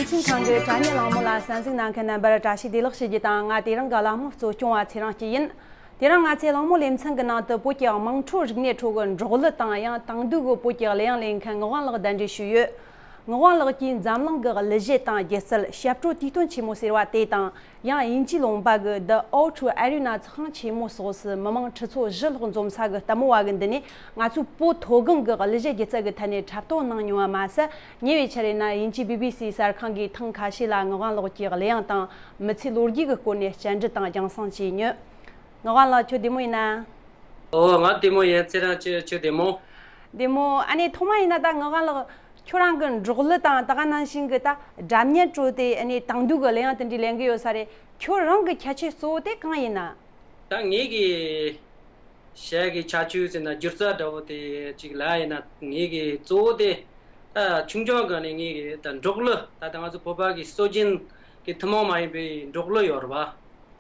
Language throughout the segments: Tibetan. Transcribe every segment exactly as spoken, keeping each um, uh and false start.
ཆིན་ཁང་གི་དྲ་བརྙན་གླེང་མོལ་ལ་གསན་གཟིགས་གནང་མཁན་རྣམ་པར་བཀྲ་ཤིས་བདེ་ལེགས་ཞུ་རྒྱུ་དང་། ང་དེ་རིང་གི་གླེང་མོལ་གཙོ་སྐྱོང་བ་ཚེ་རིང་སྐྱིད་ཡིན། དེ་རིང་ང་ཚོའི་གླེང་མོལ་ལེ་ཚན་གྱི་ནང་དུ་བོད་ཀྱི་དམངས་ཁྲོད་རིག་གནས་ཁྲོད་ཀྱི་འབྲོག་གླུ་དང་ཡང་དེང་དུས་ཀྱི་བོད་ཀྱི་གླུ་དབྱངས་ལེན་མཁན་ངག་དབང་ལགས་གདན་འདྲེན་ཞུས་ཡོད། ངག་དབང་ལགས་ཀྱིས་འཛམ་གླིང་གི་གླུ་གཞས་དང་སྒྱུ་རྩལ། ཞབས་བྲོ་དུས་སྟོན་ཆེན་མོ་ཟེར་བ་དེ་དང་། ཡང་དབྱིན་ཇིའི་ལུང་པ་གི་The O two Arena ཚོགས་ཁང་ཆེན་མོ་སོགས་སུ་མི་མང་ཁྲི་ཚོ་བཞི་ལྷག་འཛོམས་ས་གི་ལྟད་མོ་བ་གི་མདུན་ནས། ང་ཚོའི་བོད་མཐོ་སྒང་གི་གླུ་གཞས་སྒྱུ་རྩལ་གྱི་ཐད་ནས་འཁྲབ་སྟོན་གནང་མྱོང་བ་མ་ཟད། ཉེ་བའི་ཆར་ཡིན་ན་དབྱིན་ཇིའི་བི་བི་སི་གསར་ཁང་གིས་ཐེངས་ཁ་ཤས་ལ་ངག་དབང་ལགས་ཀྱི་གླུ་དབྱངས་དང་མི་ཚེའི་ལོ་རྒྱུས་ཀྱི་སྐོར་ནས་བཅར་འདྲི་དང་རྒྱང་སྲིང་བྱས་མྱོང་། ངག་དབང་ལགས། ཁྱོད་བདེ་མོ་ཡིན་ན། ཨོ། ང་བདེ་མོ་ཡིན། ཚེ་རིང་ཁྱེད་ཁྱོད་བདེ་མོ། བདེ་མོ། ཨ་ནི་ཐོག་མ་ཡིན་ན་ད་ངག་དབང་ལགས། ཁྱོད་རང་གི་འབྲོག་གླུ་དང་ད་ག་ནང་བཞིན་གྱི་ད་སྒྲ་སྙན་དྲོད་དེ། ཨ་ནི་དེང་དུས་ཀྱི་གླུ་དབྱངས་དེ་འདྲའི་ལེན་གི་ཡོད་ས་རེད། ཁྱོད་རང་གི་ཁྱད་ཆོས་གཙོ་བོ་དེ་གང་ཡིན་ན། ད་ངེད་ཀྱི་གཞས་ཀྱི་ཁྱད་ཆོས་ཟེར་ན་སྒྱུ་རྩལ་འདྲ་བོ་དེ་གཅིག་ལ་ཡིན་ན། ངེད་ཀྱི་གཙོ་བོ་དེ་ད་ཆུང་ཆུང་སྒང་ནས་ངེད་ཀྱི་ད་འབྲོག་གླུ། ད་ད་ང་ཚོ་བོད་པ་གི་སྲོལ་རྒྱུན་གྱི་ཐུན་མོང་མ་ཡིན་པའི་འབྲོག་གླུ་ཡོད་རེད་བ།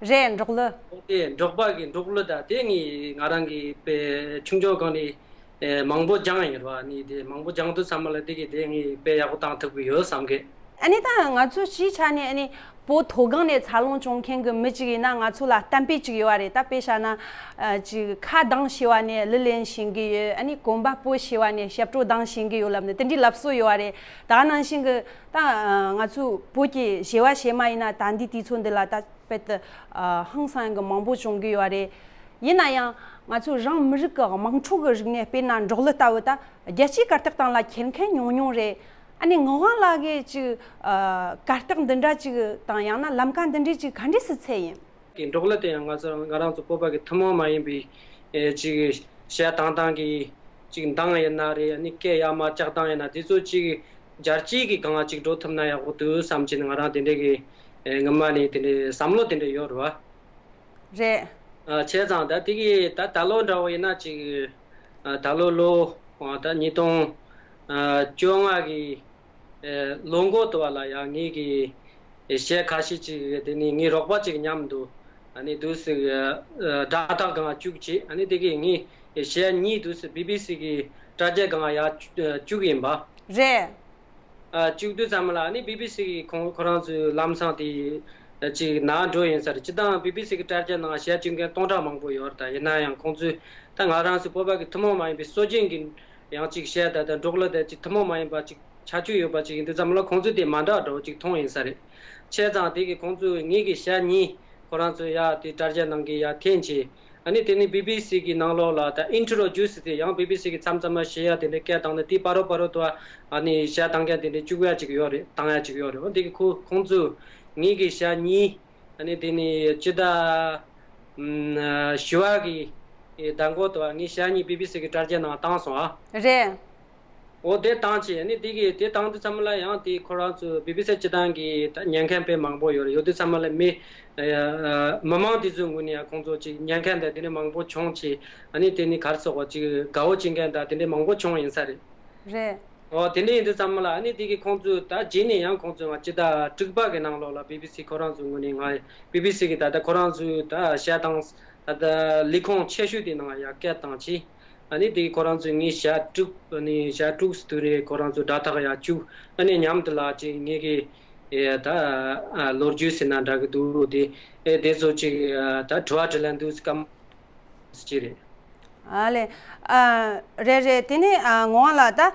རེད། འབྲོག་གླུ། འོ་དེ་འབྲོག་པ་གི་འབྲོག་གླུ་ད་དེ་ངས་ང་རང་གི་དཔེ་ཆུང་ཆུང་སྒང་ནས་ཨེ་མང་པོ་སྦྱངས་ཡིན་ར། ནི་དེ་མང་པོ་སྦྱངས་དུས་ཙམ་པ་ལ་དེ་གི་དེ་ངས་དཔེ་ཡག་པོ་བཏང་ཐུབ་ཀྱི་ཡོད་བསམ་གི། ཨ་ནི་ད་ང་ཚོ་སྤྱིའི་ཆ་ནས་ཨ་ནི་བོད་མཐོ་སྒང་ནས་འཚར་ལོངས་བྱུང་མཁན་གྱི་མི་གཅིག་ཡིན་ན། ང་ཚོ་ལ་གཏམ་དཔེ་གཅིག་ཡོད་རེད། ད་དཔེ་བཞག་ན་ཨ་ཅིག་ཁ་གདངས་ཤེས་པ་ནས་གླུ་ལེན་ཤེས་ཀྱི་ཡོད། ཨ་ནི་གོམ་པ་སྤོ་ཤེས་པ་ནས་ཞབས་བྲོ་གདངས་ཤེས་ཀྱི་ཡོད་ལབ་ནས་དེ་འདྲའི་ལབ་སྲོལ་ཡོད་རེད། ད་ག་ནང་བཞིན་གྱི་ད་ང་ཚོ་བོད་ཀྱི་གཞས་པ་གཞས་མ་ཡིན་ན་ད་འདི་དུས་ཚོད་འདི་ལ་ད་དཔེ་དེ་ཧང་སང་གི་མང་པོ་བྱུང་གི་ཡོད་རེད། ཡིན་ན་ཡང་ང་ཚོ་རང་མི་རིགས་ཀྱི་དམངས་ཁྲོད་ཀྱི་རིག་གནས། དཔེར་ན་འབྲོག་གླུ་ལྟ་བུ་ད་རྒྱལ་སྤྱིའི་གར་སྟེགས་སྟེང་ལ་འཁྱེར་མཁན་ཉུང་ཉུང་རེད། ཨ་ནི་ངག་དབང་ལགས་ཀྱིས་ཅིག་ཨ་གར་སྟེགས་འདི་འདྲ་ཅིག་དང་ཡང་ན་ལམ་ཀ་འདི་འདྲའི་ཅིག་ག་འདྲས་སེ་འཚོལ་ཡིན། གི་འབྲོག་གླུ་དེ་ཡང་ང་ཚོ་ང་རང་ཚོ་བོད་པ་གི་ཐུན་མོང་མ་ཡིན་པའི་ཨེ་ཅིག་གཞས་བཏང་སྟངས་ཀྱི་ཅིག་གདངས་ཡིན་ན་རེད། ཨ་ནི་སྐད་ཡར་མར་བཅག་སྟངས་ཡིན་ན། དེ་ཚོ་ཅིག་རྒྱལ་སྤྱིའི་གི་སྒང་ལ་ཅིག་འགྲོ་ཐུབ་ན་ཡག་པོ་འདུག་བསམ་གྱིན། ང་རང་དེ་འདྲའི་གི་ཨེ་སྔོན་མ་ནས་དེ་འདྲའི་བསམ་བློ་དེ་འདྲ་ཡོད་རེད་བ། རེད། ཨ་བྱས་ཙང་ད་དེ་གི་ད་ད་ལོ་འདྲ་བོ་ཡིན་ན་ཅིག་ཨ་ད་ལོ་ལོ་ཨ་ད་ཉིས་སྟོང་ཨ་བཅོ་ལྔ་གི་ཨེ་ལོ་འགོ་དུ་བ་ལ་ཡང་ངེད་ཀྱི་གཞས་ཁ་ཤས་ཅིག་དེ་ནི་ངའི་རོགས་པ་ཅིག་མཉམ་དུ་ཨ་ནི་དུས་སུ་ཨ་སྒྲ་ཐག་སྒང་བཅུག་བྱས། ཨ་ནི་དེ་གི་ངའི་གཞས་གཉིས་དུས་སུ་བི་བི་སི་གི་དྲ་རྒྱ་སྒང་ཡར་བཅུག་ཡིན་པ། རེད། ཨ་བཅུག་དུས་ཙམ་ལ་ཨ་ནི་བི་བི་སི་གི་ཁོང་ཁོ་རང་ཚོའི་ལམ་སང་དེ་ཅིག་ནང་འགྲོ་ཡིན་ས་རེད། སྤྱིར་བཏང་བི་བི་སི་གི་དྲ་རྒྱ་ནང་གཞས་བཅུག་མཁན་སྟོང་ཕྲག་མང་པོ་ཡོད་རེད། ད་ཡིན་ན་ཡང་ཁོང་ཚོས་ད་ང་རང་ཚོ་བོད་པ་གི་ཐུན་མོང་མ་ཡིན་པའི་སྲོལ་རྒྱུན་གྱི་ཡང་ཅིག་གཞས་ད་ད་འབྲོག་གླུ་དེ་ཅིག་ཐུན་མོང་མ་ཡིན་པ་ཅིག་ཆ་ཆུ་ཡོད་པ་ཅིག་ཡིན་དུས་ཙམ་ལ་ཁོང་ཚོས་དེ་མ་འདྲ་འདྲ་བོ་ཅིག་མཐོང་ཡིན་ས་རེད། བྱས་ཙང་དེ་གི་ཁོང་ཚོས་ངེད་ཀྱི་གཞས་གཉིས་ཁོ་རང་ཚོས་ཡ་དེ་དྲ་རྒྱ་ནང་གི་ཡ་འཐེན་བྱས། ཨ་ནི་དེ་ནི་བི་བི་སི་གི་ནང་ལོགས་ལ་ད་ཨིན་ཊྲོ་ཌུ་སི་དེ་ཡང་བི་བི་སི་གི་མཚམས་མཚམས་མ་གཞས་ཡ་དེ་འདྲ་སྐད་བཏང་ནས་དེ་བར་དུ་བར་དུ་ཨ་ནི་གཞས་བཏང་མཁན་དེ་འདྲ་བཅུག་ཡ་ཅིག་ཡོད་རེད། བཏང་ཡ་ཅིག་ཡོད་རེད། འོ་དེ་གི་ཁོ་ཁོང་ཚོས་ངེད་ཀྱི་གཞས་གཉིས། ཨ་ནི་དེ་ནི་སྤྱི་ཟླ་ཨམ་བཞི་པ་གི་ཟླ་འགོ་དུ་ངའི་གཞས་གཉིས་བི་བི་སི་གི་དྲ་རྒྱ་ནང་བཏང་སོང་ཨ། རེད། འོ་དེ་བཏང་བྱས། ཨ་ནི་དེ་གི་དེ་བཏང་དུས་ཙམ་ལ་ཡང་དེ་ཁོ་རང་ཚོ་བི་བི་སི་སྤྱི་བཏང་གི་ད་ཉན་མཁན་དཔེ་མང་པོ་ཡོད་རེད། ཡོད་དུས་ཙམ་ལ་མི་ཨ་མི་མང་དེ་ཚོའི་ངོས་ནས་ཡང་ཁོང་ཚོ་ཅིག་ཉན་མཁན་དང་དེ་འདྲ་མང་པོ་བྱུང་བྱས། ཨ་ནི་དེ་ནི་ག་རེ་ཟེར་དགོས། ཅིག་དགའ་བོ་བྱེད་མཁན་དང་དེ་འདྲ་མང་པོ་བྱུང་ཡིན་ས་རེད། རེད། ཨོ་དེ་འདྲ་ཡིན་དུས་ཙམ་ལ་ཨ་ནི་དེ་གི་ཁོང་ཚོས་ད་རྗེས་ནས་ཡང་ཁོང་ཚོས་ང་སྤྱི་ཟླ་དྲུག་པ་གི་ནང་ལོགས་ལ་བི་བི་སི་ཁོ་རང་ཚོའི་ངོས་ནས་ང་བི་བི་སི་གི་ད་ལྟ་ཁོ་རང་ཚོའི་ད་གཞས་བཏང་ད་ལྟ་ལས་ཁུངས་ཆེ་ཤོས་དེ་ནང་ཡར་སྐད་བཏང་བྱས། ཨ་ནི་དེ་གི་ཁོ་རང་ཚོས་ངའི་གཞས་དྲུག་ཨ་ནི་གཞས་དྲུག་སུ་དུ་རེ་ཁོ་རང་ཚོས་སྒྲ་ཐག་ཡར་བཅུག་ཨ་ནི་མཉམ་དུ་ལ་ཅིག་ངེད་ཀྱི་ཨེ་ད་ཨ་ལོ་རྒྱུས་ཟེར་ན་འདྲ་གི་འདུག་དེ་ཨེ་དེ་ཚོ་ཅིག་ཨ་ད་དྲི་བ་དྲིས་ལན་འདུག་སྐམ་ཅི་རེད། ཨ་ལེ། ཨ་རེད་རེད། དེ་ནས་ཨ་ངག་དབང་ལགས། ད་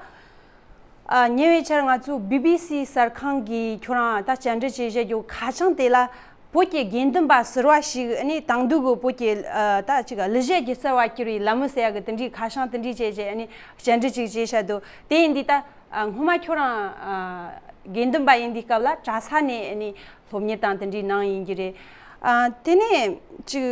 ཨ་ཉེ་བའི་ཆར་ང་ཚོ་བི་བི་སི་གསར་ཁང་གིས་ཁྱོད་རང་ད་བཅར་འདྲི་བྱས་བཞག་རྒྱུ་ཁ་བྱང་དེ་ལ། བོད་ཀྱི་དགེ་འདུན་པ་ཟུར་པ་ཞིག་ཨ་ནི་དེང་དུས་ཀྱི་བོད་ཀྱི་ཨ་ད་ཅིག་གླུ་གཞས་སྒྱུ་རྩལ་བ་གྱུར་བའི་ལམ་མུ་ཟེར་ཡག་གི་དེ་འདྲའི་ཁ་བྱང་དེ་འདྲའི་བྱས་བྱས་ཨ་ནི་བཅར་འདྲི་ཅིག་བྱས་བཞག་འདུག་དེ་ཡིན་དུས་ད་ཨ་སྔོན་མ་ཁྱོད་རང་ཨ་དགེ་འདུན་པ་ཡིན་དུས་སྐབས་ལ་གྲྭ་ས་ནས་ཨ་ནི་སློབ་གཉེར་དང་དེ་འདྲའི་གནང་ཡིན་གྱི་རེད། ཨ་དེ་ནས་ཅིག་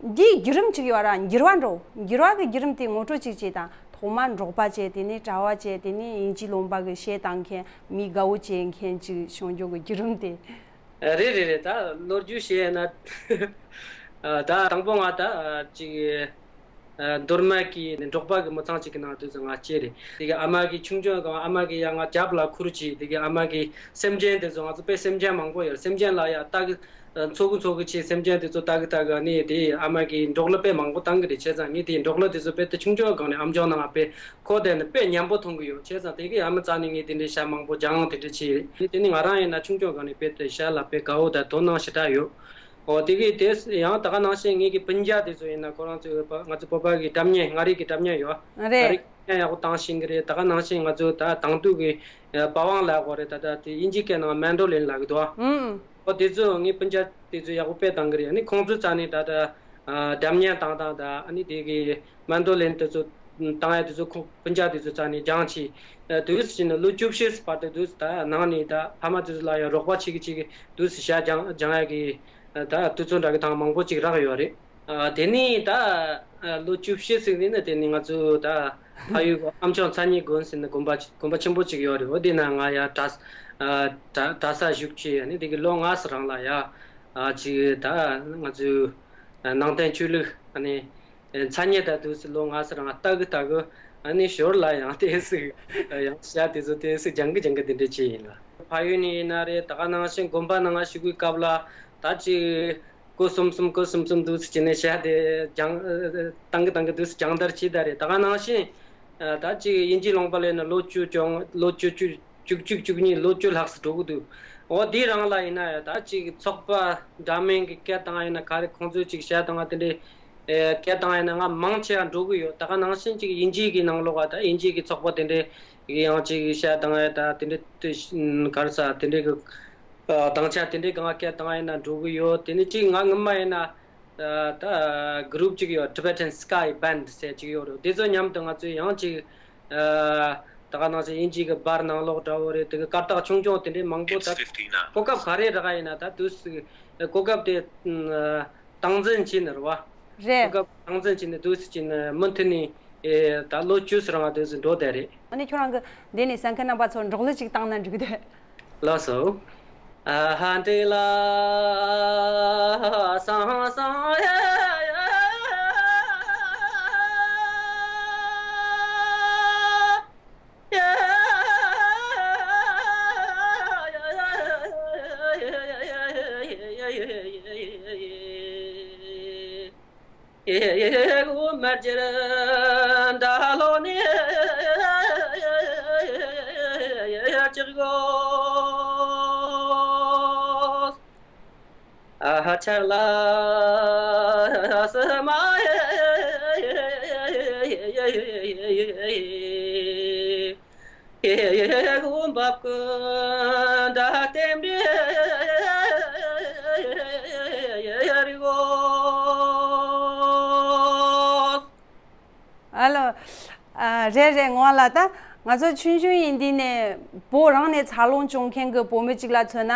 འདིའི་བརྒྱུད་རིམ་ཅིག་ཡོད་ར། འགྱུར་བ་འགྲོ། འགྱུར་བ་གི་བརྒྱུད་རིམ་དེ་ངོ་སྤྲོད་ཅིག་བྱེད་དང་། ཐོག་མར་འབྲོག་པ་བྱས། དེ་ནས་གྲྭ་བ་བྱས། དེ་ནས་དབྱིན་ཇིའི་ལུང་པ་གི་གཞས་བཏང་མཁན་མི་དགའ་བོ་བྱེད་མཁན་ཅིག་བྱུང་རྒྱུ་གི་བརྒྱུད་རིམ་དེ། རེད་རེད་རེད། ད་ལོ་རྒྱུས་བཤད་ན་ད་དང་པོ་ང་ད་ཅིག་མདོ་སྨད་ཀྱི་འབྲོག་པ་གི་མི་ཚང་ཅིག་གི་ནང་དུ་ང་སྐྱེས་རེད། དེ་གི་ཨ་མ་གི་ཆུང་ཆུང་སྒང་ཨ་མ་གི་ཡ་ང་རྒྱབ་ལ་ཁུར་གྱིས། དེ་གི་ཨ་མ་གི་སེམས་ཅན་དེ་ཚོ་ང་ཚོ་དཔེ་སེམས་ཅན་མང་པོ་ཡོད། སེམས་ཅན་ལ་ཡ་ལྟ་གི་ ཚོགས་ཀྱི་ཚོགས་ཀྱི་ཆེད་སེམས་ཅན་དེ་ཚོ་ལྟ་གི་ལྟ་གི་ཨ་ནི་དེ་ཨ་མ་གིས་འབྲོག་གླུ་དཔེ་མང་པོ་བཏང་གི་རེད། བྱས་ཙང་ངས་དེ་འབྲོག་གླུ་དེ་ཚོ་དཔེ་དེ་ཆུང་ཆུང་སྒང་ནས་ཨམ་ཅོག་ནང་དཔེ་གོ་བསྡད་ནས་དཔེ་ཉམས་པོ་མཐོང་གི་ཡོད། བྱས་ཙང་དེ་གི་ཨ་མ་རྩ་ནས་ངས་དེ་འདྲའི་ཞྭ་མང་པོ་སྦྱངས་དེ་འདྲ་བྱས་རེད། དེ་ནི་ང་རང་ཡིན་ན་ཆུང་ཆུང་སྒང་ནས་དཔེ་དེ་ཞྭ་ལ་དཔེ་དགའ་བོ་དང་དོ་སྣང་ཞེ་དྲག་ཡོད། ཨོ་དེ་གི་དེ་ཡང་ད་ག་ནང་བཞིན་ངེད་ཀྱི་སྤུན་ཀྱག་དེ་ཚོ་ཡིན་ན་ཁོ་རང་ཚོའི་ང་ཚོ་བོད་པ་གི་སྒྲ་སྙན་མངའ་རིས་ཀྱི་སྒྲ་སྙན་ཡོད་རེད། མངའ་རིས་ཀྱི་སྒྲ་སྙན་ཡག་པོ་བཏང་ཤེས་ཀྱི་རེད། ད་ག་ནང་བཞིན་ང་ཚོ་ད་དང་དུ་གི་པ་ཝང་ལབ་དགོས་རེད། ད་ད་དེ་དབྱིན་ཇིའི་སྐད་ནང་མན་ཌོ་ལིན་ལབ་གི་འདུག་ཨ། ཨོ་དེ་ཚོ་ངའི་སྤུན་ཀྱག་དེ་ཚོ་ཡག་པོ་དཔེ་བཏང་གི་རེད། ཨ་ནི་ཁོང་ཚོའི་རྩ་ནས་ད་ད་སྒྲ་སྙན་བཏང་སྟངས་ད་ཨ་ནི་དེ་གི་མན་ཌོ་ལིན་དེ་ཚོ་བཏང་ཡ་དེ་ཚོ་ཁོང་སྤུན་ཀྱག་དེ་ཚོའི་རྩ་ནས་སྦྱངས་ཤིག་དུས་སུ་ཕྱིན་ན་ལོ་བཅུ་བཞི་བར་དུ་དུས་སུ་ད་ནང་ནས་ད་ཕ་མ་དེ་ཚོ་ལ་ཡང་རོགས་པ་བྱེད་ཀྱི་བྱེད་ཀྱི་དུས་སུ་ཞྭ་སྦྱང་སྦྱང་ཡ་གི་ད་དུས་ཚོད་འདྲ་གི་དང་མང་པོ་ཅིག་རག་ཡོད་རེད། ཨ་དེ་ནས་ད་ཨ་ལོ་བཅུ་བཞི་ཟིན་ནས་ནི་དེ་ནས་ང་ཚོ་ད་ཕ་ཡུལ་གི་ཨ་མཆོག་མཚན་ཉིད་དགོན་ཟེར་ནས་དགོན་པ་དགོན་པ་ཆེན་པོ་ཅིག་ཡོད་རེད། འོ་དེ་ན་ང་ཡར་གྲྭ་ས་ཨ་གྲྭ་གྲྭ་ས་བཞུགས་བྱས་ནི་དེ་གི་ལོ་ལྔ་ཙམ་རིང་ལ་ཡ་ཨ་ཅིག་ད་ང་ཚོའི་ཨ་ནང་བསྟན་ཆོས་ལུགས་ཨ་ནི་མཚན་ཉིད་ད་དུས་སུ་ལོ་ལྔ་ཙམ་རིང་ལྟ་གི་ལྟ་གི་ཨ་ནི་ཞོར་ལ་ཡང་དེ་སྲིད་ཡང་ཞྭ་དེ་ཚོ་དེ་སྲིད་སྦྱང་གི་སྦྱང་གི་དེ་འདྲ་བྱས་ཡིན་ལ། ཕ་ཡུལ་ནས་ཡིན་ན་རེད། ད་ག་ནང་བཞིན་དགོན་པ་ནང་ལ་ཞུགས་པའི་སྐབས་ལ་ད་ཅིག་སྐུ་གསུམ་གསུམ་སྐུ་གསུམ་གསུམ་འདུག་སེ་བྱས་ནས་བཤད་དེ་སྦྱང་བཏང་གི་བཏང་གི་འདུག་སེ་སྦྱང་བརྡར་བྱས་ད་རེད། ད་ག་ནང་བཞིན་ད་ཅིག་དབྱིན་ཇིའི་ལུང་པ་ལ་ཡིན་ན་ལོ་བཅུ་བཅོ་ལྔ་ལོ་བཅུ་བཅུ་བཅུ་གཅིག་བཅུ་གཉིས་ལོ་བཅུ་ལྷག་ཙམ་འགྲོ་གི་འདུག་འོ་དེའི་རིང་ལ་ཡིན་ན་ད་ཅིག་ཚོགས་པ་འདྲ་མིན་གྱི་སྐད་བཏང་ཡིན་ན་ག་རེ་ཁོང་ཚོས་ཅིག་བཤད་བཏང་བ་དེ་འདྲའི་སྐད་བཏང་ཡིན་ན་ང་མང་ཆེ་བ་འགྲོ་གི་ཡོད། ད་ག་ནང་བཞིན་ཅིག་དབྱིན་ཇིའི་གི་ནང་ལོགས་ད་དབྱིན་ཇིའི་གི་ཚོགས་པ་དེ་འདྲའི་ཡང་ཅིག་བཤད་བཏང་ཡ་ད་དེ་འདྲའི་ག་རེ་ཟ་དེ་འདྲའི་གི་ཨ་དང་ཆ་དེ་འདྲའི་གང་སྐད་བཏང་ཡིན་ན་འགྲོ་གི་ཡོད། དེ་ནི་གཅིག་ང་སྔོན་མ་ཡིན་ན་ཨ་ད་གུ་རུབ་ཅིག་ཡོད། Tibetan Sky Band ཟེར་ཅིག་ཡོད་རེད། དེ་ཚོ་མཉམ་དུ་ང་ཚོས་ཡང་ཅིག་ཨ་ད་ག་ནང་བཞིན་དབྱིན་ཇི་གི་པར་ནང་ལོགས་འདྲ་བོ་རེད། དེ་གི་སྐར་རྟགས་ཆུང་ཆུང་དེ་འདྲའི་མང་པོ་ད་གོ་སྐབས་ག་རེ་རག་ཡིན་ན་ད་དུས་སུ་གོ་སྐབས་དེ་སྟངས་འཛིན་བྱས་ནས་རེད་བ། རེད། སྐབས་སྟངས་འཛིན་བྱས་ནས་དུས་སུ་བྱས་ནས་མུ་མཐུད་ནས་ཨེ་ད་ལོ་བཅུ་ཙམ་རིང་དུས་སུ་འགྲོ་བསྡད་རེད། ཨ་ནི་ཁྱོད་རང་གི་འདི་ནས་གསན་མཁན་རྣམ་པ་ཚོར་འབྲོག་གླུ་ཅིག་བཏང་ན་འགྲིག་གི་འདུག་ལགས་སོ། ཨ་ཧ་འདྲེ་ལ་སང་སང་ཡ་ཡེ་གུ་མར་ཇེར་འདྲ་ལོ་ནི་ཅིག་གོ། ཨ་ཧ་ཆར་ལ་སི་མ་ཡེ་གུ་འབབ་ཀུན་འདྲ་བསྟན་པའི་རི་བོ། ཨ་ལོ། ཨ་རེད་རེད། ངོ་ལ་ད་ང་ཚོ་ཆུང་ཆུང་ཡིན་དུས་ནས་བོད་རང་ནས་འཚར་ལོངས་བྱུང་མཁན་གྱི་བུ་མོ་གཅིག་ལ་མཚོན་ན།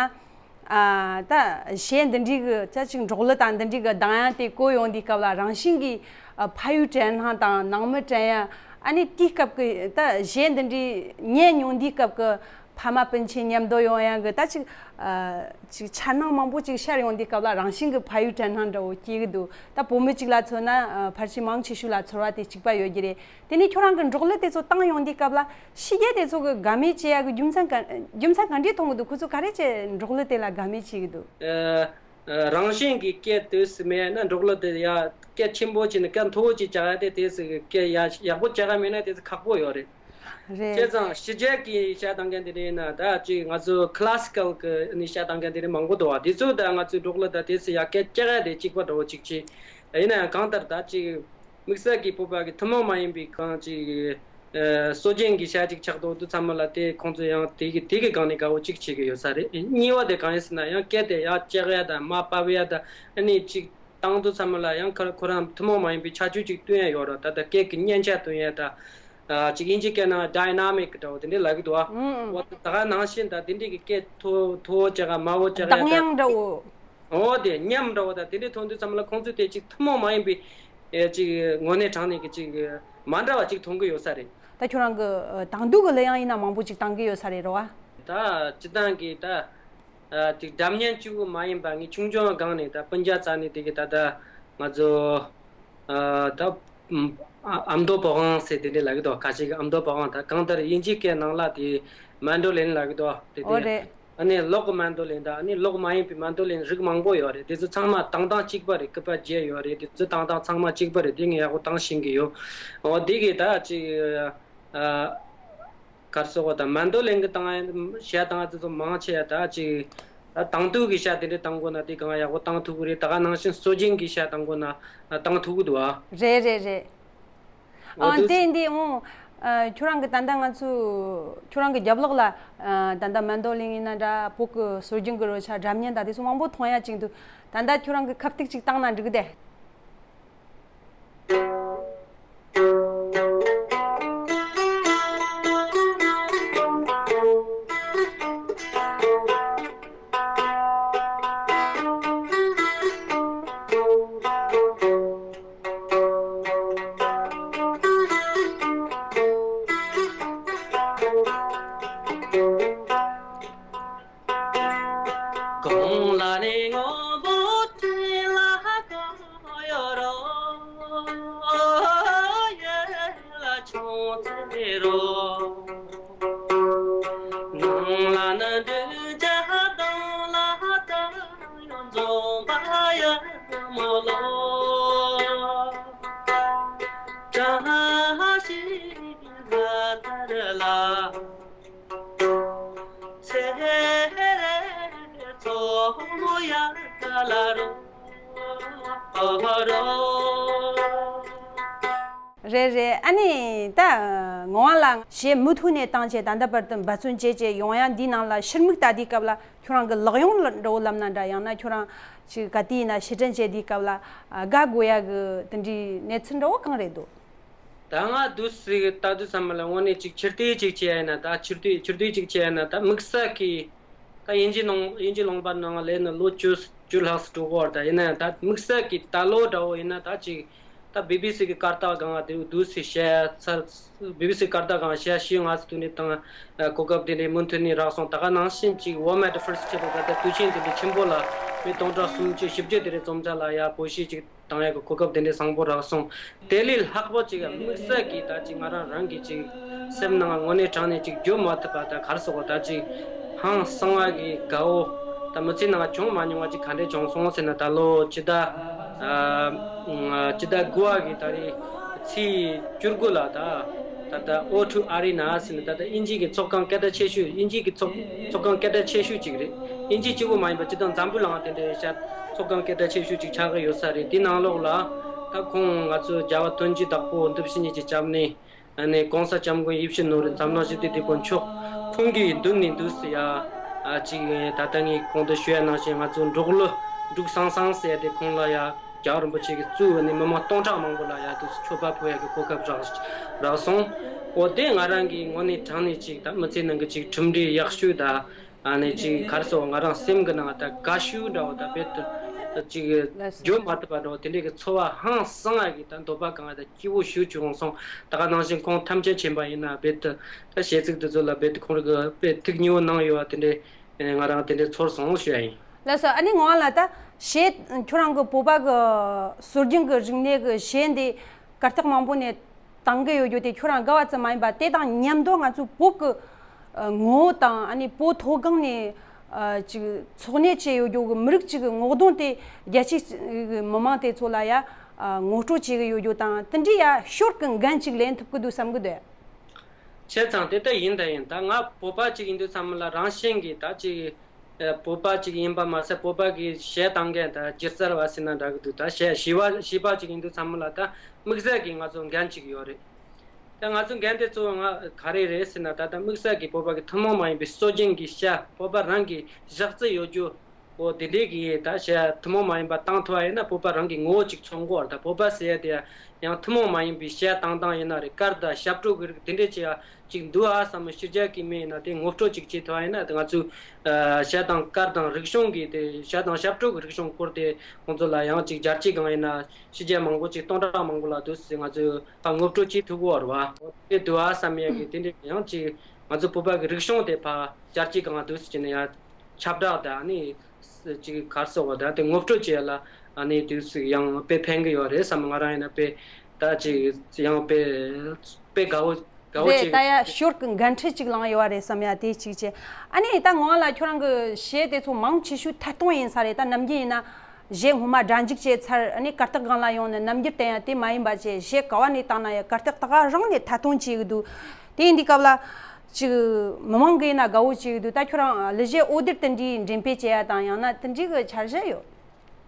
ཨ་ད་གཞས་འདི་འདྲའི་གི་ཅ་ཅིག་འབྲོག་གླུ་དང་འདི་འདྲའི་གི་གདངས་དབྱངས་དེ་གོ་ཡོང་དུས་སྐབས་ལ་རང་བཞིན་གྱིས་ཨ་ཕ་ཡུལ་དྲན་སྣང་དང་ནང་མི་དྲན་ཡ། ཨ་ནི་དེའི་སྐབས་ཀྱི་ད་གཞས་འདི་འདྲའི་ཉན་མྱོང་དུས་སྐབས་ཀྱི་ཕ་མ་སྤུན་མཆེད་མཉམ་དུ་ཡོང་ཡ་གི་ད་ཅིག་ཨ་ཅིག་འཆར་སྣང་མང་པོ་ཅིག་ཤར་ཡོང་དུས་སྐབས་ལ་རང་བཞིན་གྱི་ཕ་ཡུལ་དྲན་སྣང་འདྲ་བོ་སྐྱེ་གི་འདུག་ད་བུ་མོ་གཅིག་ལ་མཚོན་ན་ཨ་ཕལ་ཆེར་མང་ཆེ་ཤོས་ལ་ཚོར་བ་དེ་གཅིག་པ་ཡོད་ཀྱི་རེད། དེ་ནས་ཁྱོད་རང་གི་འབྲོག་གླུ་དེ་ཚོ་བཏང་ཡོང་དུས་སྐབས་ལ་ཕྱི་རྒྱལ་དེ་ཚོ་གི་དགའ་མོས་བྱེད་ཡ་གི་རྒྱུ་མཚན་ག་རྒྱུ་མཚན་ག་འདྲས་མཐོང་གི་འདུག་ཁོ་ཚོ་ག་རེ་བྱས་འབྲོག་གླུ་དེ་ལ་དགའ་མོས་བྱེད་ཀྱི་འདུག་ཨ་ཨ་རང་བཞིན་གྱི་སྐད་དུས་སུ་མེད་ན་འབྲོག་གླུ་དེ་ཡ་སྐད་ཆེན་པོ་བྱས་ནས་སྐད་མཐོ་བོ་ཅིག་བྱ་ཡ་དེ་དེ་སུ་གི་སྐད་ཡ་ཡག་པོ་བྱ་ག་མེད་ན་དེ་ཚོ་ཁག་པོ་ཡོད་རེད། རེད། བྱས་ཙང་ཕྱི་རྒྱལ་གྱི་བཤད་སྟངས་མཁན་དེ་འདྲ་ཡིན་ན་ད་ཅིག་ང་ཚོ་ཁི་ལ་སི་ཀལ་གི་ནི་བཤད་སྟངས་མཁན་དེ་འདྲ་མང་པོ་འདུག་བ། དེ་ཚོ་ད་ང་ཚོའི་འབྲོག་གླུ་ད་དེ་སུ་ཡ་སྐད་བཅག་ཡ་དེ་གཅིག་པ་འདྲ་བོ་ཅིག་བྱས། ཡིན་ན་ཡང་གང་ལྟར་ད་ཅིག་དམིགས་བསལ་གྱི་བོད་པ་གི་ཐུན་མོང་མ་ཡིན་པའི་གང་ཅིག་ཨ་སྲོལ་རྒྱུན་གྱི་བྱ་ཅིག་ཆགས་འདུག་དུས་ཚང་མ་ལ་དེ་ཁོང་ཚོ་ཡང་དེ་གི་དེ་གི་སྒང་ནས་དགའ་བོ་ཅིག་བྱེད་ཀྱི་ཡོད་ས་རེད། གཉིས་པ་དེ་གང་ཡིན་ཟེར་ན་ཡང་སྐད་དེ་ཡར་བཅག་ཡ་དང་མར་ཕབ་ཡ་དང་ཨ་ནི་ཅིག་བཏང་དུས་ཚང་མ་ལ་ཡང་ཁོ་ཁོ་རང་ཐུན་མོང་མ་ཡིན་པའི་ཁྱད་ཆོས་ཅིག་སྟོན་ཡ་ཡོད་རེད། ད་ལྟ་སྐད་ཀྱི་མཉེན་ཆ་སྟོན་ཡ་ད་ཨ་ཅིག་དབྱིན་ཇི་སྐད་ནང་ཌའི་ན་མིག་འདྲ་བོ་དེ་འདྲ་ལབ་ཀྱི་འདུག་ཨ། ཨང་ཨང་། འོ་ད་ག་ནང་བཞིན་ད་དེ་འདྲའི་གི་སྐད་མཐོ་མཐོ་བོ་བཅག་ག་དམའ་བོ་བཅག་ཡ་གདངས་དང་དབྱངས་འདྲ་བོ། འོ་དེ་ཉམས་འདྲ་བོ་དང་དེ་འདྲའི་མཐོང་དུས་ཙམ་ལ་ཁོང་ཚོས་དེ་ཅིག་ཐུན་མོང་མ་ཡིན་པའི་ཨེ་ཅིག་དངོས་གནས་དྲང་གནས་ཀྱི་ཅིག་མ་འདྲ་བ་ཅིག་མཐོང་གི་ཡོད་ས་རེད། ད་ཁྱོད་རང་གི་ཨ་དང་དུ་གི་གླུ་དབྱངས་ཡིན་ན་མང་པོ་ཅིག་བཏང་གི་ཡོད་ས་རེད་རོ་ཨ། ད་སྤྱིར་བཏང་གི་ད་ཨ་ཅིག་སྒྲ་སྙན་གཅིག་པུ་མ་ཡིན་པ་ངས་ཆུང་ཆུང་སྒང་ནས་ད་སྤུན་ཀྱག་རྩ་ནས་དེ་གི་ད་ད་ང་ཚོ་ཨ་ད་ཨ་ཨ་མདོ་པོ་ཝང་ཟེར་དེ་འདྲ་ལབ་ཀྱི་འདུག་ཁ་ཤས་ཀྱིས་ཨ་མདོ་པོ་ཝང་ད་གང་ལྟར་དབྱིན་ཇིའི་སྐད་ནང་ལ་དེ་མན་ཌོ་ལིན་ལབ་ཀྱི་འདུག་དེ་དེ། ཨོ་རེད། ཨ་ནི་གློག་གི་མན་དོ་ལིན་དང་ཨ་ནི་གློག་མ་ཡིན་པའི་མན་དོ་ལིན་རིགས་མང་པོ་ཡོད་རེད། དེ་ཚོ་ཚང་མ་བཏང་སྟངས་གཅིག་པ་རེད། སྐུད་པ་བརྒྱད་ཡོད་རེད། དེ་ཚོ་བཏང་སྟངས་ཚང་མ་གཅིག་པ་རེད། དེ་ངས་ཡག་པོ་བཏང་ཤེས་ཀྱི་ཡོད། འོ་དེ་གི་ད་ཅིག་ཨ་གར་སོགས་པ་དང་མན་དོ་ལིན་གི་བཏང་ཡ་ཤ་བཏང་ཡ་དེ་ཚོ་མང་ཆེ་ཡ་ད་ཅིག་ད་དང་ཐུག་གི་ཤ་དེ་འདྲ་བཏང་དགོས་ན་དེ་གང་ཡག་པོ་བཏང་ཐུབ་ཀྱི་རེད། ད་ག་ནང་བཞིན་སྲོལ་རྒྱུན་གྱི་ཤ་བཏང་དགོས་ན་བཏང་ཐུབ་ཀྱི་འདུག་ཨ། རེད་རེད་རེད། འོ་ཨ་དེ་དེ་འདི་འོང་། ཨ་ཁྱོད་རང་གི་ད་ལྟ་ང་ཚོ་ཁྱོད་རང་གི་རྒྱབ་ལོགས་ལ་ཨ་ད་ལྟ་མན་དོ་ལིན་ཡིན་ན་འདྲ། བོད་ཀྱི་སྲོལ་རྒྱུན་གྱི་རོལ་ཆ་སྒྲ་སྙན་དང་དེ་ཚོ་མང་པོ་མཐོང་ཡ་ཅིག་འདུག་ད་ལྟ་ཁྱོད་རང་གི་ཁ་ཐུག་ཅིག་བཏང་ན་འགྲིག་གི་དེ། གོང་ལ་ནི་སྔོན་པོ་སྤྲིན་ལ་གང་ཡོད་རོ། ཡོད་ལ་ཆུང་ཚེ་རོ། ནང་ལ་ནི་འདུས་བྱས་གདོང་ལ་ད་ཡོད་འཛོམས་པ་ཡ་མོ་ལོ། བཀྲ་ཤིས་ལ་དར་ལ། ཚེ་རེ་ཚོགས་མོ་ཡར་ལ་རོ། རེད་རེད། ཨ་ནི་ད་ངག་དབང་ལགས་གཞས་མུ་མཐུད་ནས་བཏང་བྱས་ད་ལྟ་བར་དུ་འབད་བརྩོན་བྱས་བྱས་ཡོང་ཡ་འདིའི་ནང་ལ་ཕྱིར་མིག་ལྟ་དུས་སྐབས་ལ་ཁྱོད་རང་གི་ལག་ཡོང་འདྲ་བོ་ལབ་ན་འདྲ། ཡང་ན་ཁྱོད་རང་ཅིག་ག་དུས་ཡིན་ན་ཕྱིར་དྲན་བྱས་དུས་སྐབས་ལ་དགའ་དགོས་ཡ་གི་དེ་འདྲའི་གནས་ཚུལ་འདྲ་བོ་གང་རེད་འདུག་ད་ང་དུས་སུ་ལྟ་དུས་ཙམ་ལ་དངོས་གནས་ཅིག་ཕྱིར་ལྟས་ཅིག་བྱས་ཡིན་ན། ད་ཕྱིར་ལྟས་ཕྱིར་ལྟས་ཅིག་བྱས་ཡིན་ན། ད་དམིགས་བསལ་གྱི་ད་དབྱིན་ཇི་ནང་དབྱིན་ཇི་ལུང་པ་ནང་ལ་ནི་ལོ་བཅུ་བཅུ་ལྷག་ཙམ་འགྲོ་གི་ཡོད་རེད། ད་ཡིན་ན་ཡང་ད་དམིགས་བསལ་གྱི་ད་ལོ་འདྲ་བོ་ཡིན་ན་ད་ཅིག་ད་བི་བི་སི་གི་གར་སྟེགས་སྒང་ལ་དེ་དུས་སུ་བཤད་ཚར། བི་བི་སི་གར་སྟེགས་སྒང་ལ་ཞེ་དྲག་ང་ཚོ་དུས་ནས་དང་གོ་སྐབས་དེ་འདྲའི་མུ་མཐུད་ནས་རག་སོང་། ད་ག་ནང་བཞིན་ཅིག་Women at First Table ད་ལྟ་དུས་ཆེན་དེ་འདྲའི་ཆེན་པོ་ལ་མི་སྟོང་ཕྲག་སུམ་ཅུ་བཞི་བཅུ་དེ་འདྲའི་འཛོམས་ས་ལ་ཡ་བོད་གཞས་ཅིག་བཏང་ཡག་གི་གོ་སྐབས་དེ་འདྲའི་བཟང་པོ་རག་སོང་། དེ་ལས་ལྷག་པ་ཅིག་དམིགས་བསལ་གྱིས་ད་ཅིག་ང་རང་རང་གི་ཅིག་སེམས་ནང་དངོས་གནས་དྲང་ནས་ཅིག་བརྗོད་མ་ཐུབ་པ། ད་ག་རེ་ཟེར་དགོས། ད་ཅིག་ཧང་སང་བ་གི་དགའ་བོ་ད་མི་ཚེ་ནང་བྱུང་མ་མྱོང་བ་ཅིག་ག་འདྲས་བྱུང་སོང་ཟེར་ན། ད་ལོ་སྤྱི་ཟླ་ཨ་སྤྱི་ཟླ་དགུ་བ་གི་ད་རེས་ཚེས་བཅུ་དགུ་ལ་ད་ད་ལྟ་ཨོ་ཊུ་ཨ་རི་ན་ཟེར་ནས་ད་ལྟ་དབྱིན་ཇི་གི་ཚོགས་ཁང་སྐད་གྲགས་ཆེ་ཤོས། དབྱིན་ཇི་གི་ཚོགས་ཚོགས་ཁང་སྐད་གྲགས་ཆེ་ཤོས་ཅིག་རེད། དབྱིན་ཇི་གཅིག་པོ་མ་ཡིན་པ་སྤྱིར་བཏང་འཛམ་བུ་གླིང་དེ་འདྲའི་ཤ་ཚོགས་ཁང་སྐད་གྲགས་ཆེ་ཤོས་ཅིག་ཆགས་ཀྱི་ཡོད་ས་རེད། དེའི་ནང་ལོགས་ལ་ད་ཁོང་ང་ཚོ་རྒྱལ་བ་དོན་གྱི་བདག་པོ་འདི་ཕྱི་གཉིས་ཀྱི་སྐྱབས་གནས་ཨ་ནི་༸གོང་ས་༸སྐྱབས་མགོན་ཡིད་བཞིན་ནོར་བུ་འཛམ་གླིང་ཞི་བདེའི་དེད་དཔོན་མཆོག་ཁོང་གི་མདུན་ནས་འདུག་སེ་ཡ་ཨ་ཅིག་ད་ལྟ་ངས་གོང་དུ་ཞུ་ཡ་ནང་བཞིན་ང་ཚོ་འབྲོག་གླུ་འབྲུག་སང་སང་ཟེར་ཏེ་ཁོང་ལ་ཡ་རྒྱལ་བ་རིན་པོ་ཆེ་གིས་གཙོས་ནས་མི་མང་སྟོང་ཕྲག་མང་པོ་ལ་ཡ་དུས་སུ་མཆོད་པ་ཕུལ་ཡ་གི་གོ་སྐབས་རག་རག་སོང་། འོ་དེ་ང་རང་གི་དངོས་གནས་དྲང་གནས་ཅིག་ད་མི་ཚེ་ནང་གི་ཅིག་གྲུབ་འབྲས་ཡག་ཤོས་ད། ཨ་ནི་ཅིག་ག་རེ་ཟེར། ང་རང་སེམས་ཀྱི་ནང་ད་དགའ་ཤོས་འདྲ་བོ་ད་རྦད་དེ་ཅིག་ལགས་སོ། བརྗོད་མ་ཐུབ་པ་འདྲ་བོ་དེ་འདྲའི་གི་ཚོར་བ་ཧང་སང་ཡ་གི་ད་འདོད་པ་གང་ཡ་ད་སྐྱིད་པོ་ཞེ་པོ་ཅིག་ཡོང་སོང་། ད་ག་ནང་བཞིན་ཁོང་ཐམས་ཅད་མཁྱེན་པ་ཡིན་ན་རྦད་དེ་ད་གཞས་ཚིག་དེ་ཚོ་ལ་རྦད་དེ་ཁོང་རང་གི་དཔེ་ཐུགས་མཉེས་པོ་གནང་ཡོད་པ་དེ་འདྲའི་ང་རང་དེ་འདྲའི་ཚོར་སོང་ཞུ་ཡ་ཡིན། ལགས་སོ། ཨ་ནི་ངག་དབང་ལགས། ད་གཞས་ཁྱོད་རང་གི་བོད་པ་གི་སྲོལ་རྒྱུན་གི་རིག་གནས་གི་གཞས་འདི་གར་སྟེགས་མང་པོ་ནས་བཏང་གི་ཡོད་རྒྱུ་དེ་ཁྱོད་རང་དགའ་བ་ཙམ་མ་ཡིན་པ། དེ་དང་མཉམ་དུ་ང་ཚོའི་བོད་ཀྱི་ཨ་ངོ་བོ་དང་། ཨ་ནི་བོད་མཐོ་སྒང་ནས་ཨ་ཅིག་འཚོ་གནས་བྱས་ཡོད་རྒྱུ་གི་མི་རིགས་ཅིག་གི་ངོ་གདོང་དེ་རྒྱལ་སྤྱིའི་གི་མི་མང་དེ་ཚོ་ལ་ཡ་ཨ་ངོ་སྤྲོད་བྱེད་གི་ཡོད་རྒྱུ་དང་། དེ་འདྲའི་ཡ་ཞོར་གི་འགན་ཅིག་ལེན་ཐུབ་གི་འདུག་བསམ་གི་འདུག་བྱས་ཙང་དེ་ལྟ་ཡིན། ད་ཡིན་ད་ང་བོད་པ་ཅིག་ཡིན་དུས་ཙམ་ལ་རང་བཞིན་གྱིས་ད་ཅིག་ཨ་བོད་པ་ཅིག་ཡིན་པ་མ་ཟད་བོད་པ་གི་གཞས་བཏང་མཁན་ད་སྒྱུ་རྩལ་བ་ཟེར་ན་འདྲ་གི་འདུག་ད་གཞས་གཞས་པ་གཞས་པ་ཅིག་ཡིན་དུས་ཙམ་ལ་ད་དམིགས་བསལ་གྱི་ང་ཚོ་འགན་ཅིག་ཡོད་རེད། ད་ང་ཚོ་འགན་དེ་གཙོ་བོ་ང་ག་རེ་རེད་ཟེར་ན། ད་ད་དམིགས་བསལ་གྱི་བོད་པ་གི་ཐུན་མོང་མ་ཡིན་པའི་སྲོལ་རྒྱུན་གྱི་ཤ་བོད་པ་རང་གི་བཞག་རྩིས་ཡོད་རྒྱུ། འོ་དེ་འདྲའི་གི་ད་ཤ་ཐུན་མོང་མ་ཡིན་པ་བཏང་ཐུབ་པ་ཡིན་ན་བོད་པ་རང་གི་ངོ་བོ་ཅིག་མཚོན་གྱི་ཡོད་རེད། ད་བོད་པ་ཟེར་ཡ་དེ་ཡང་ཐུན་མོང་མ་ཡིན་པའི་ཤ་བཏང་སྟངས་ཡིན་ན་རེད། གར་དང་ཞབས་བྲོ་གི་རིགས་དེ་འདྲའི་ཅིག་ཡ་ཅིག་འདུག་ཨ་བསམ། ཕྱི་རྒྱལ་གྱི་མི་ཡིན་ན་དེ་ངོ་སྤྲོད་ཅིག་བྱེད་ཐུབ་པ་ཡིན་ན། དེ་ང་ཚོའི་ཨ་ཤ་དང་གར་དང་རིག་གཞུང་གི་དེ་ཤ་དང་ཞབས་བྲོ་གི་རིག་གཞུང་སྐོར་དེ་ཁོང་ཚོ་ལ་ཡང་ཅིག་རྒྱལ་སྤྱིའི་སྒང་ཡིན་ན་ཕྱི་རྒྱལ་མང་པོ་ཅིག་སྟོང་ཕྲག་མང་པོ་ལ་འདུག་སེ་ང་ཚོས་ངོ་སྤྲོད་བྱེད་ཐུབ་ཀྱི་ཡོད་རེད་བ། དེ་འདུག་ཨ་བསམ་ཡ་གི་དེ་འདྲའི་ཡང་ཅིག་ང་ཚོ་བོད་པ་གི་རིག་གཞུང་དེ་ཕར་རྒྱལ་སྤྱིའི་སྒང་འདུག་སེ་བྱས་ནས་ཡང་ཁྱབ་བསྒྲགས་དང་ཨ་ནི་ཅིག་ག་རེ་ཟེར་དགོས། ད་དེ་ངོ་སྤྲོད་བྱེད་ཡ་ལ་ཨ་ནི་དུས་སུ་ཡང་དཔེ་ཕན་གི་ཡོད་རེད་བསམ། ང་རང་ཡིན་ན་དཔེ་ད་ཅིག་ཡང་དཔེ་དཔེ་དགའ་བོ་ དགའ་བོ་རེད། ཅིག་ད་ཡ་ཞོར་གི་འགན་འཁྲི་ཅིག་ལངས་ཡོད་རེད་བསམ་ཡ་དེ་གཅིག་བྱས། ཨ་ནི་ད་ངོ་ལ་ཁྱོད་རང་གི་གཞས་དེ་ཚོ་མང་ཆེ་ཤོས་ཐད་གཏོང་ཡིན་ས་རེད། ད་ནམ་རྒྱུན་ཡིན་ན་གཞས་སྔོན་མ་སྒྲ་འཇུག་བྱས་ཚར། ཨ་ནི་གར་སྟེགས་སྒང་ལ་ཡོང་ནས་རྣམ་འགྱུར་བསྟན་ཡ་དེ་མ་ཡིན་པ་བྱས། གཞས་ག་བ་ནས་བཏང་ན་ཡ་གར་སྟེགས་ད་ག་རང་ནས་ཐད་གཏོང་བྱེད་གི་འདུག་དེ་ཡིན་དུས་སྐབས་ལ་ཅིག་མི་མང་གི་ཡིན་ན་དགའ་བོ་བྱེད་གི་འདུག་ད་ཁྱོད་རང་གླུ་གཞས་འོ་དེར་དེ་འདྲའི་འགྲེམས་སྤེལ་བྱེད་ཡ་དང་ཡང་ན་དེ་འདྲའི་གི་འཆར་གཞི་ཡོད།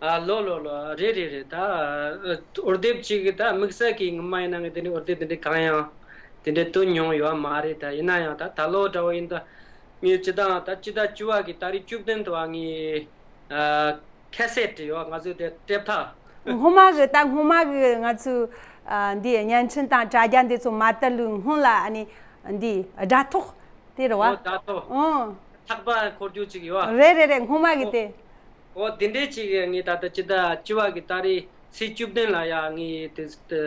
ཨ་ལོ་ལོ་ལོ། རེད་རེད་རེད། ད་འོར་དེབ་ཅིག་གི་ད་དམིགས་བསལ་གྱི་ངོ་མ་ཡིན་ན་ངས་དེ་འདྲའི་འོར་དེབ་དེ་འདྲའི་གང་ཡང་དེ་འདྲའི་བཏོན་མྱོང་ཡོད་མ་རེད། ད་ཡིན་ན་ཡང་ད་ད་ལོ་འདྲ་བོ་ཡིན་ད་ངས་སྤྱི་བཏང་ད་སྤྱི་ཟླ་བཅུ་པ་གི་ཏ་རིག་བཅུ་བདུན་དུ་བ་ངས་ཨ་ཁ་སེ་ཊི་ཡོད་ང་ཚོའི་དེ་དེབ་ཐག་སྔོན་མ་གི་ད་སྔོན་མ་གི་ང་ཚོའི་ཨ་འདི་བརྙན་འཕྲིན་དང་དྲ་རྒྱ་འདི་ཚོ་མ་དར་ལུས་སྔོན་ལ་ཨ་ནི་འདི་སྒྲ་ཐོག་དེ་རེད་བ། ཨོ་ད་ཐོག་ཨང་། ཐག་པ་འཁོར་རྒྱུ་ཅིག་ཡོད་ཨ། རེད་རེད་རེད། སྔོན་མ་གི་དེ། ཨོ་དེ་འདྲའི་ཅིག་ངས་ད་ལྟ་སྤྱི་ཟླ་བཅུ་པ་གི་ཏ་རིག་ཚེས་བཅུ་བདུན་ལ་ཡ་ངས་དེ་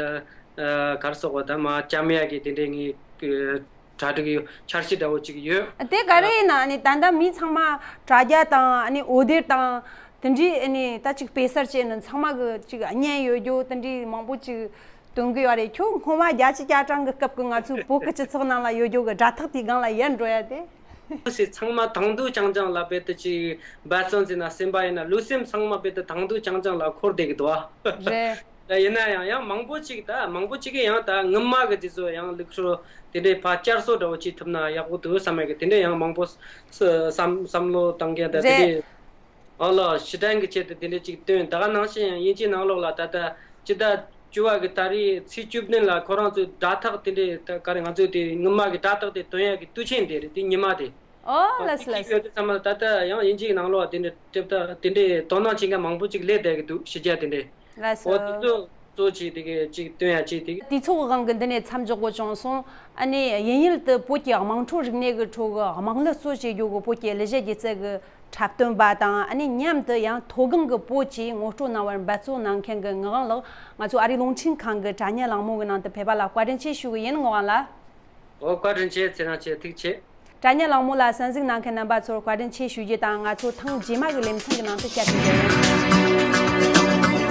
ཨ་གར་སོགས་པ་ད་མ་ལྕམ་ཡ་གི་དེ་འདྲའི་ངས་གྲ་སྒྲིག་ཡོད། འཆར་གཞི་འདྲ་བོ་ཅིག་ཡོད། དེ་ག་རེ་ཡིན་ན་ཨ་ནི་ད་ལྟ་མི་ཚང་མ་དྲ་རྒྱ་དང་ཨ་ནི་འོད་སྡེར་དང་དེ་འདྲའི་ཨ་ནི་ད་ཅིག་དཔེ་གསར་བྱས་ནས་ཚང་མ་གི་ཅིག་བརྙན་ཡོད་རྒྱུ་དེ་འདྲའི་མང་པོ་ཅིག་སྟོན་གི་ཡོད་རེད། ཁྱོད་སྔོན་མ་རྒྱལ་སྤྱི་བསྐྱར་དྲག་གི་སྐབས་ཀྱི་ང་ཚོའི་བོད་ཀྱི་སྤྱི་ཚོགས་ནང་ལ་ཡོད་རྒྱུ་གི་སྒྲ་ཐག་དེའི་སྒང་ལ་ཡལ་འགྲོ་ཡ་དེ། སུ་ཚང་མ་དང་དུ་རྐྱང་རྐྱང་ལ་དཔེ་དེ་ཅིག་འབད་བརྩོན་བྱས་ན་སེམས་པ་ཡིན་ན་ལུས་སེམས་ཚང་མ་དཔེ་དེ་དང་དུ་རྐྱང་རྐྱང་ལ་འཁོར་བསྡད་ཀྱི་འདུག་ཨ། རེད། ད་ཡིན་ན་ཡང་ཡང་མང་པོ་ཅིག་ད་མང་པོ་ཅིག་གིས་ཡང་ད་སྔོན་མ་གི་དེ་ཚོ་ཡང་ལུགས་སྲོལ་དེ་འདྲའི་ཕར་བསྐྱར་གསོ་འདྲ་བོ་བྱེད་ཐུབ་ན་ཡག་པོ་འདུག་བསམ་ཡག་གི་དེ་འདྲའི་ཡང་མང་པོ་བསམ་བསམ་བློ་བཏང་མཁན་ད་དེ་རེད། འདྲའི། ཨོ་ལོ་ཕྱི་དྲན་གྱི་ཆེད་དུ་དེ་འདྲའི་ཅིག་བཏོན། ད་ག་ནང་བཞིན་ཡང་དབྱིན་ཇིའི་ནང་ལོགས་ལ་ད་ལྟ་སྤྱི་ཟླ་བཅུ་པ་གི་ཏ་རིག་ཚེས་བཅུ་བདུན་ལ་ཁོ་རང་ཚོའི་སྒྲ་ཐག་དེ་འདྲའི་ད་ག་རེ་ང་ཚོའི་དེ་སྔོན་མ་གི་སྒྲ་ཐག་དེ་བཏོན་ཡག་གི་དུས་ཆེན་དེ་རེད། དེ་ཉི་མ་དེ། ཨོ་ལགས་སོ་ལགས་སོ། ཡོད་དུས་ཙམ་པ་ལ་ད་ལྟ་ཡང་དབྱིན་ཇིའི་ནང་ལོགས་དེ་འདྲའི་དེབ་ཐག་དེ་འདྲའི་དོ་སྣང་བྱེད་མཁན་མང་པོ་ཅིག་སླེབས་བསྡད་ཀྱི་འདུག་ཕྱི་རྒྱལ་དེ་འདྲའི། ལགས་སོ། ཨོ་དེ་ཚོ་གཙོ་ཆེ་དེ་གའི་ཅིག་སྟོན་ཡ་ཅིག་དེ། དུས་ཚོད་སྒང་གི་འདི་ནས་མཚམས་འཇོག་དགོས་བྱུང་སོང་། ཨ་ནི་དབྱིན་ཡུལ་དུ་བོད་ཀྱི་དམངས་ཁྲོད་རིག་གནས་ཀྱི་ཁྲོད་ཀྱི་དམངས་གླུ་གཙོ་བྱེད་རྒྱུ་གི་བོད་ཀྱི་གླུ་གཞས་སྒྱུ་རྩལ་གྱི་འཁྲབ་སྟོན་པ་དང་། ཨ་ནི་མཉམ་དུ་ཡང་མཐོ་སྒང་གི་བོད་ཀྱི་ངོ་སྤྲོད་གནང་བར་འབད་བརྩོན་གནང་མཁན་གྱི་ངག་དབང་ལགས་ང་ཚོ་ཨ་རིའི་རླུང་འཕྲིན་ཁང་གི་དྲ་བརྙན་གླེང་མོལ་གྱི་ནང་དུ་ཕེབས་པ་ལ་བཀའ་དྲིན་ཆེ་ཞུ་གི་ཡིན། ངག་དབང་ལགས། ཨོ་བཀའ་དྲིན་ཆེ། ཚེ་རིང་ཆེ། ཐུགས་རྗེ་ཆེ། དྲ་བརྙན་གླེང་མོལ་ལ་གསན་གཟིགས་གནང་མཁན་རྣམ་པ་ཚོར་བཀའ་དྲིན་ཆེ་ཞུ་རྒྱུ་དང་། ང་ཚོ་ཐེངས་རྗེས་མ་གི་ལེ་ཚན་གྱི་ནང་དུ་བསྐྱར་དུ་མཇལ་ཡོང་།